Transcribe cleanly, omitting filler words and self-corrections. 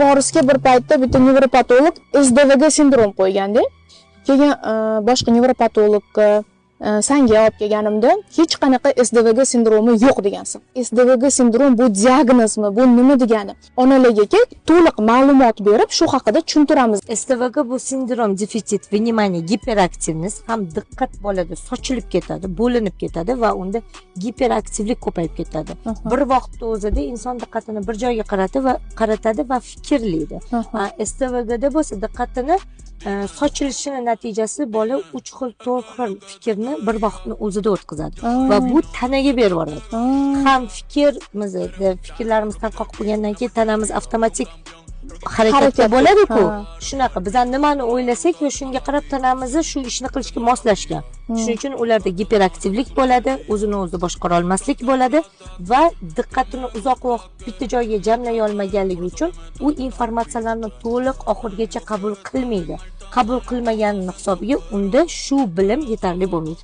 Vorisga bir paytda bitta nevropatolog СДВГ sindrom qo'yganda, keyin boshqa nevropatologga, sanga olib kelganimda hech qanaqa СДВГ sindromi yo'q degansan. СДВГ sindrom bu diagnozmi, bu nima degani? Onalarga to'liq ma'lumot berib, shu haqida tushuntiramiz. СДВГ bu синдром дефицит внимания гиперактивность, ham diqqat bolada sochilib ketadi, bo'linib ketadi va unda giperaktivlik ko'payib ketadi. Bir vaqtda o'zida inson diqqatini bir joyga qaratadi va fikrlaydi. СДВГ da bo'lsa diqqatini sochilishini natijasi bola uch xil, to'rt xil fikrni bir vaqtni o'zida o'tkazadi va bu tanaga berib yuboradi. Ham fikrlarimiz tarqoq bo'lgandan keyin tanamiz avtomatik harakatda Harakat. bo'ladi-ku. Shunaqa bizlar nimani o'ylasak va shunga qarab tanamizni shu ishni qilishga moslashgan. Shuning uchun ularda giperaktivlik bo'ladi, o'zini o'zi boshqara olmaslik bo'ladi va diqqatini uzoq vaqt bitta joyga jamlay olmaganligi uchun u informatsiyalarni to'liq oxirigacha qabul qilmaydi. Qabul qilmaganini hisobiga unda shu bilim yetarli bo'lmaydi.